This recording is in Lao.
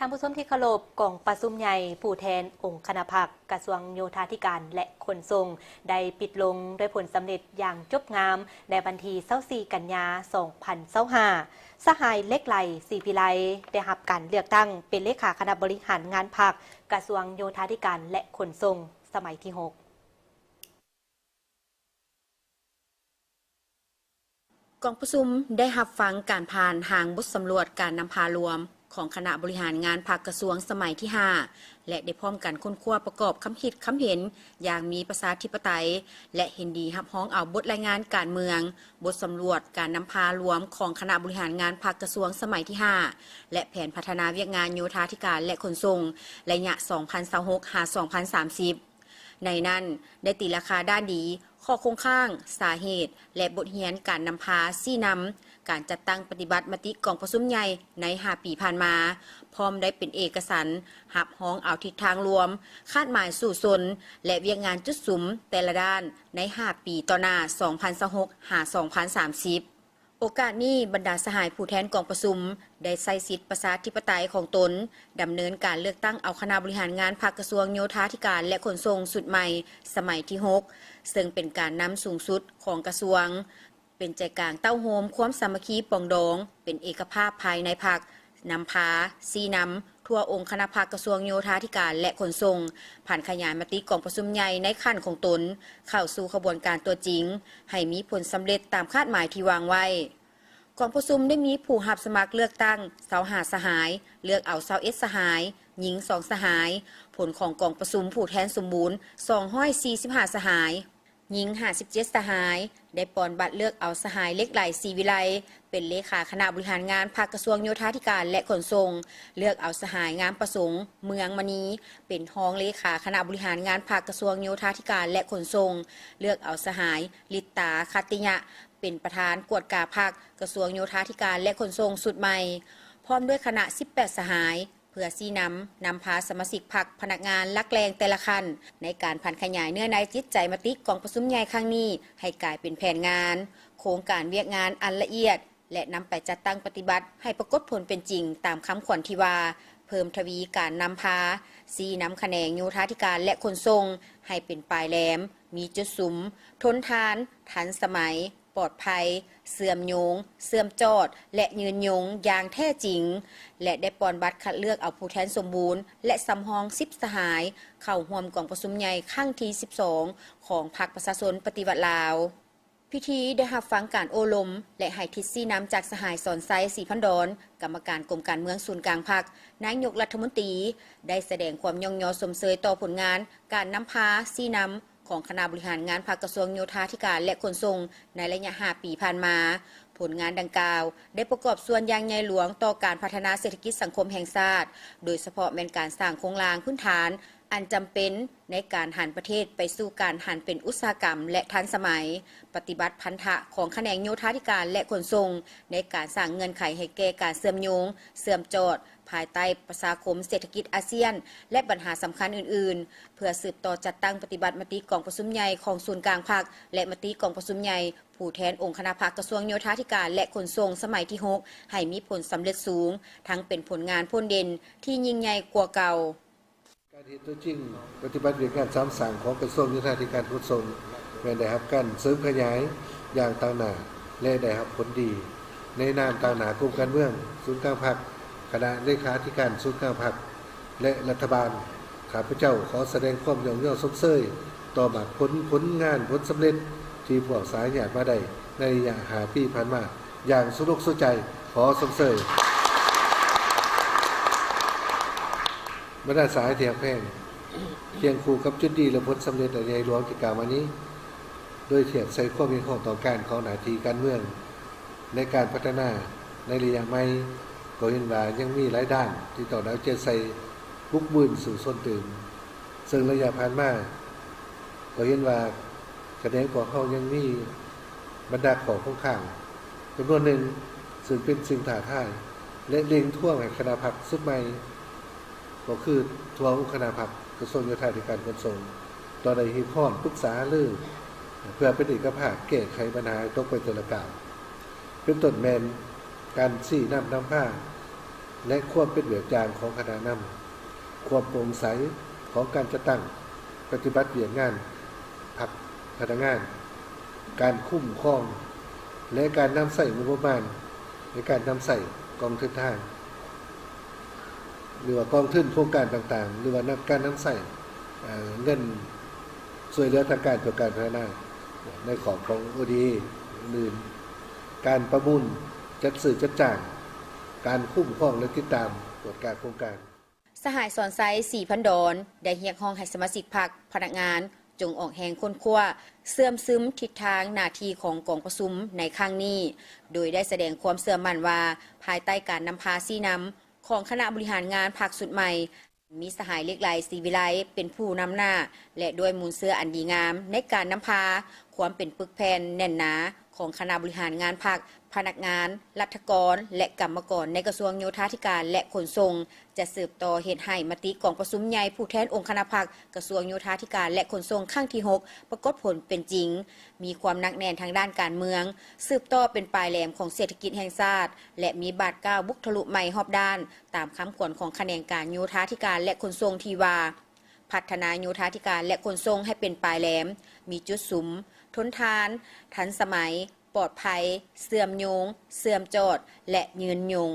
ທ່ານຜູ້ຊົມທີ່ເຄົາລົບ, ກອງປະຊຸມໃຫຍ່ຜູ້ແທນອົງຄະນະພັກ ກະຊວງໂຍທາທິການ ແລະ ຂົນສົ່ງ ໄດ້ປິດລົງດ້ວຍຜົນສຳເລັດຢ່າງຈົບງາມ ໃນວັນທີຊາວສີ່ ກັນຍາ ສອງພັນຊາວຫ້າ. ສະຫາຍ ເຫຼັກໄຫຼ ສີວິໄລ ໄດ້ຮັບການເລືອກຕັ້ງເປັນເລຂາຄະນະບໍລິຫານງານພັກ ກະຊວງໂຍທາທິການ ແລະ ຂົນສົ່ງ ສະໄໝທີຫົກ. ກອງປະຊຸມໄດ້ຮັບຟັງການຜ່ານຮ່າງບົດສຳຫຼວດການນຳພາລວມຂອງຄະນະບໍລິຫານງານພັກກະຊວງສະໄໝທີຫ້າ ແລະ ໄດ້ພ້ອມກັນຄົ້ນຄວ້າປະກອບຄຳຄິດຄຳເຫັນຢ່າງມີປະຊາທິປະໄຕ ແລະ ເຫັນດີຮັບຮອງເອົາບົດລາຍງານການເມືອງ, ບົດສຳຫຼວດການນຳພາລວມຂອງຄະນະບໍລິຫານງານພັກກະຊວງສະໄໝທີຫ້າ ແລະ ແຜນພັດທະນາວຽກງານໂຍທາທິການ ແລະ ຂົນສົ່ງ ໄລຍະ ສອງພັນຊາວຫົກ ຫາ ສອງພັນສາມສິບ. ໃນນັ້ນໄດ້ຕີລາຄາດ້ານດີ, ຂໍ້ຄົງຄ້າງ, ສາເຫດ ແລະ ບົດຮຽນການນຳພາຊີ້ນຳການຈັດຕັ້ງປະຕິບັດມະຕິກອງປະຊຸມໃຫຍ່ໃນຫ້າປີຜ່ານມາ, ພ້ອມໄດ້ເປັນເອກະສັນຮັບຮອງເອົາທິດທາງລວມ, ຄາດໝາຍສູ້ຊົນ ແລະ ວຽກງານຈຸດສຸມແຕ່ລະດ້ານໃນຫ້າປີຕໍ່ໜ້າ ສອງພັນຊາວຫົກ ຫາ ສອງພັນສາມສິບ. ໂອກາດນີ້, ບັນດາສະຫາຍຜູ້ແທນກອງປະຊຸມໄດ້ໃຊ້ສິດປະຊາທິປະໄຕຂອງຕົນ ດຳເນີນການເລືອກຕັ້ງເອົາຄະນະບໍລິຫານງານພັກກະຊວງໂຍທາທິການ ແລະ ຂົນສົ່ງຊຸດໃໝ່ສະໄໝທີຫົກ ເຊິ່ງເປັນການນຳສູງສຸດຂອງກະຊວງ, ເປັນໃຈກາງເຕົ້າໂຮມຄວາມສາມັກຄີປອງດອງ, ເປັນເອກະພາບພາຍໃນພັກ, ນຳພາ, ຊີ້ນຳ ທົ່ວອົງຄະນະພັກກະຊວງໂຍທາທິການ ແລະ ຂົນສົ່ງ, ຜັນຂະຫຍາຍມະຕິກອງປະຊຸມໃຫຍ່ໃນຂັ້ນຂອງຕົນເຂົ້າສູ່ຂະບວນການຕົວຈິງ ໃຫ້ມີຜົນສຳເລັດຕາມຄາດໝາຍທີ່ວາງໄວ້. ກອງປະຊຸມໄດ້ມີຜູ້ຮັບສະໝັກເລືອກຕັ້ງຊາວຫ້າສະຫາຍ, ເລືອກເອົາຊາວເອັດສະຫາຍ, ຍິງສອງສະຫາຍ. ຜົນຂອງກອງປະຊຸມຜູ້ແທນສົມບູນ ສອງຮ້ອຍສີ່ສິບຫ້າສະຫາຍ, ຍິງຫ້າສິບເຈັດສະຫາຍ, ໄດ້ປ່ອນບັດເລືອກເອົາສະຫາຍ ເຫຼັກໄຫຼ ສີວິໄລ ເປັນເລຂາຄະນະບໍລິຫານງານພັກກະຊວງໂຍທາທິການ ແລະ ຂົນສົ່ງ, ເລືອກເອົາສະຫາຍ ງາມປະສົງ ເມືອງມະນີ ເປັນຮອງເລຂາຄະນະບໍລິຫານງານພັກກະຊວງໂຍທາທິການ ແລະ ຂົນສົ່ງ, ເລືອກເອົາສະຫາຍ ລິດຕາ ຂັດຕິຍະ ເປັນປະທານກວດກາພັກ ກະຊວງໂຍທາທິການ ແລະ ຂົນສົ່ງຊຸດໃໝ່ ພ້ອມດ້ວຍຄະນະສິບແປດສະຫາຍ ເພື່ອຊີ້ນຳ, ນຳພາສະມາຊິກພັກ, ພະນັກງານຫຼັກແຫຼ່ງແຕ່ລະຂັ້ນ ໃນການຜັນຂະຫຍາຍເນື້ອໃນຈິດໃຈມະຕິກອງປະຊຸມໃຫຍ່ຄັ້ງນີ້ ໃຫ້ກາຍເປັນແຜນງານ, ໂຄງການວຽກງານອັນລະອຽດ ແລະ ນຳໄປຈັດຕັ້ງປະຕິບັດໃຫ້ປາກົດຜົນເປັນຈິງ ຕາມຄຳຂວັນທີ່ວ່າ ເພີ່ມທະວີການນຳພາ, ຊີ້ນຳຂະແໜງໂຍທາທິການ ແລະ ຂົນສົ່ງ ໃຫ້ເປັນປາຍແຫຼມ, ມີຈຸດສຸມ, ທົນທານ, ທັນສະໄໝ, ປອດໄພ, ເຊື່ອມໂຍງ, ເຊື່ອມຈອດ ແລະ ຍືນຍົງຢ່າງແທ້ຈິງ ແລະ ໄດ້ປ່ອນບັດຄັດເລືອກເອົາຜູ້ແທນສົມບູນ ແລະ ສຳຮອງສິບສະຫາຍ ເຂົ້າຮ່ວມກອງປະຊຸມໃຫຍ່ຄັ້ງທີສິບສອງ ຂອງພັກປະຊາຊົນປະຕິວັດລາວ. ພິທີໄດ້ຮັບຟັງການໂອ້ລົມ ແລະ ໃຫ້ທິດຊີ້ນຳຈາກສະຫາຍ ສອນໄຊ ສີພັນດອນ ກຳມະການກົມການເມືອງສູນກາງພັກ, ນາຍົກລັດຖະມົນຕີ ໄດ້ສະແດງຄວາມຍ້ອງຍໍຊົມເຊີຍຕໍ່ຜົນງານການນຳພາຊີ້ນຳ ຂອງຄະນະບໍລິຫານງານພັກກະຊວງໂຍທາທິການ ແລະ ຂົນສົ່ງ ໃນໄລຍະຫ້າປີຜ່ານມາ. ຜົນງານດັ່ງກ່າວໄດ້ປະກອບສ່ວນຢ່າງໃຫຍ່ຫຼວງຕໍ່ການພັດທະນາເສດຖະກິດສັງຄົມແຫ່ງຊາດ, ໂດຍສະເພາະແມ່ນການສ້າງໂຄງລ່າງພື້ນຖານອັນຈຳເປັນໃນການຫັນປະເທດໄປສູ່ການຫັນເປັນອຸດສາຫະກຳ ແລະ ທັນສະໄໝ, ປະຕິບັດພັນທະຂອງຂະແໜງໂຍທາທິການ ແລະ ຂົນສົ່ງ ໃນການສ້າງເງື່ອນໄຂໃຫ້ແກ່ການເຊື່ອມໂຍງ, ເຊື່ອມຈອດ ພາຍໃຕ້ປະຊາຄົມເສດຖະກິດອາຊຽນ ແລະ ບັນຫາສຳຄັນອື່ນໆ, ເພື່ອສືບຕໍ່ຈັດຕັ້ງປະຕິບັດມະຕິກອງປະຊຸມໃຫຍ່ຂອງສູນກາງພັກ ແລະ ມະຕິກອງປະຊຸມໃຫຍ່ຜູ້ແທນອົງຄະນະພັກກະຊວງໂຍທາທິການ ແລະ ຂົນສົ່ງສະໄໝທີຫົກ ໃຫ້ມີຜົນສຳເລັດສູງ, ທັງເປັນຜົນງານພົ້ນເດັ່ນທີ່ຍິ່ງໃຫຍ່ກວ່າເກົ່າ. ການເຮັດຕົວຈິງປະຕິບັດວຽກງານສາມສ້າງຂອງກະຊວງໂຍທາທິການຂົນສົ່ງ ແມ່ນໄດ້ຮັບການເສີມຂະຫຍາຍຢ່າງຕາງໜ້າ ແລະ ໄດ້ຮັບຜົນດີ. ໃນນາມຕາງໜ້າກົມການເມືອງ, ສູນກາງພັກ, ຄະນະເລຂາທິການສູນກາງພັກ ແລະ ລັດຖະບານ, ຂ້າພະເຈົ້າຂໍສະແດງຄວາມຍ້ອງຍໍຊົມເຊີຍຕໍ່ໝາກຜົນ, ຜົນງານ, ຜົນສຳເລັດທີ່ພວກສະຫາຍຍາດມາໄດ້ໃນໄລຍະຫ້າປີຜ່ານມາຢ່າງສຸລົກສຸໃຈ. ຂໍຊົມເຊີຍ. ບັນດາສະຫາຍທີ່ຮັກແພງ, ຄຽງຄູ່ກັບຈຸດດີ ແລະ ຜົນສຳເລັດອັນໃຫຍ່ຫຼວງທີ່ກ່າວມານີ້, ໂດຍທຽບໃສ່ຄວາມຮຽກຮ້ອງຕ້ອງການຂອງໜ້າທີ່ການເມືອງ ແລະ ການພັດທະນາໃນໄລຍະໃໝ່, ກໍເຫັນວ່າຍັງມີຫຼາຍດ້ານທີ່ຕ້ອງໄດ້ເອົາໃຈໃສ່, ບຸກບືນສູ້ຊົນຕື່ມ. ເຊິ່ງໄລຍະຜ່ານມາ, ກໍເຫັນວ່າຂະແໜງພວກເຮົາຍັງມີບັນດາຂໍ້ຄົງຄ້າງຈຳນວນໜຶ່ງ, ເຊິ່ງເປັນສິ່ງທ້າທາຍ ແລະ ເລັ່ງທວງໃຫ້ຄະນະພັກຊຸດໃໝ່ ກໍຄືທົ່ວອົງຄະນະພັກກະຊວງໂຍທາທິການຂົນສົ່ງ ຕ້ອງໄດ້ຮີບຮ້ອນປຶກສາຫາລື ເພື່ອເປັນເອກະພາບແກ້ໄຂບັນຫາໃຫ້ຕົກໄປເທື່ອລະກ້າວ, ເປັນຕົ້ນແມ່ນການຊີ້ນຳນຳພາ ແລະ ຄວາມເປັນແບບຢ່າງຂອງຄະນະນຳ, ຄວາມໂປ່ງໃສຂອງການຈັດຕັ້ງປະຕິບັດວຽກງານພັກພະນັກງານ, ການຄຸ້ມຄອງ ແລະ ການນຳໃຊ້ງົບປະມານໃນການນຳໃຊ້ກອງທຶນທາງ ຫຼືວ່າກອງທຶນໂຄງການຕ່າງໆ ຫຼືວ່ານຳ ການນຳໃຊ້ ເອີ ເງິນຊ່ວຍເຫຼືອທາງການເພື່ອການພັດທະນາໃນຂອບຂອງ ໂອ ດີ ເອ ອື່ນໆ, ການປະມູນຈັດຊື້ຈັດຈ້າງ, ການຄຸ້ມຄອງ ແລະ ຕິດຕາມກວດກາໂຄງການ. ສະຫາຍ ສອນໄຊ ສີພັນດອນ ໄດ້ຮຽກຮ້ອງໃຫ້ສະມາຊິກພັກ, ພະນັກງານ ຈົ່ງອອກແຮງຄົ້ນຄວ້າ, ເຊື່ອມຊຶມທິດທາງໜ້າທີ່ຂອງກອງປະຊຸມໃນຄັ້ງນີ້, ໂດຍໄດ້ສະແດງຄວາມເຊື່ອໝັ້ນວ່າ ພາຍໃຕ້ການນຳພາຊີ້ນຳຂອງຄະນະບໍລິຫານງານພັກຊຸດໃໝ່, ມີສະຫາຍ ເຫຼັກໄຫຼ ສີວິໄລ ເປັນຜູ້ນຳໜ້າ ແລະ ດ້ວຍມູນເຊື້ອອັນດີງາມໃນການນຳພາ, ຄວາມເປັນປຶກແຜ່ນແໜ້ນໜາຂອງຄະນະບໍລິຫານງານພັກ, ພະນັກງານ, ລັດຖະກອນ ແລະ ກຳມະກອນໃນກະຊວງໂຍທາທິການ ແລະ ຂົນສົ່ງ ຈະສືບຕໍ່ເຮັດໃຫ້ມະຕິກອງປະຊຸມໃຫຍ່ຜູ້ແທນອົງຄະນະພັກ ກະຊວງໂຍທາທິການ ແລະ ຂົນສົ່ງ ຄັ້ງທີຫົກ ປາກົດຜົນເປັນຈິງ, ມີຄວາມໜັກແໜ້ນທາງດ້ານການເມືອງ, ສືບຕໍ່ເປັນປາຍແຫຼມຂອງເສດຖະກິດແຫ່ງຊາດ ແລະ ມີບາດກ້າວບຸກທະລຸໃໝ່ຮອບດ້ານ, ຕາມຄຳຂວັນຂອງຂະແໜງການໂຍທາທິການ ແລະ ຂົນສົ່ງທີ່ວ່າ ພັດທະນາໂຍທາທິການ ແລະ ຂົນສົ່ງໃຫ້ເປັນປາຍແຫຼມ, ມີຈຸດສຸມ, ທົນທານ, ທັນສະໄໝ, ປອດໄພ, ເຊື່ອມໂຍງ, ເຊື່ອມຈອດ ແລະ ຍືນຍົງ.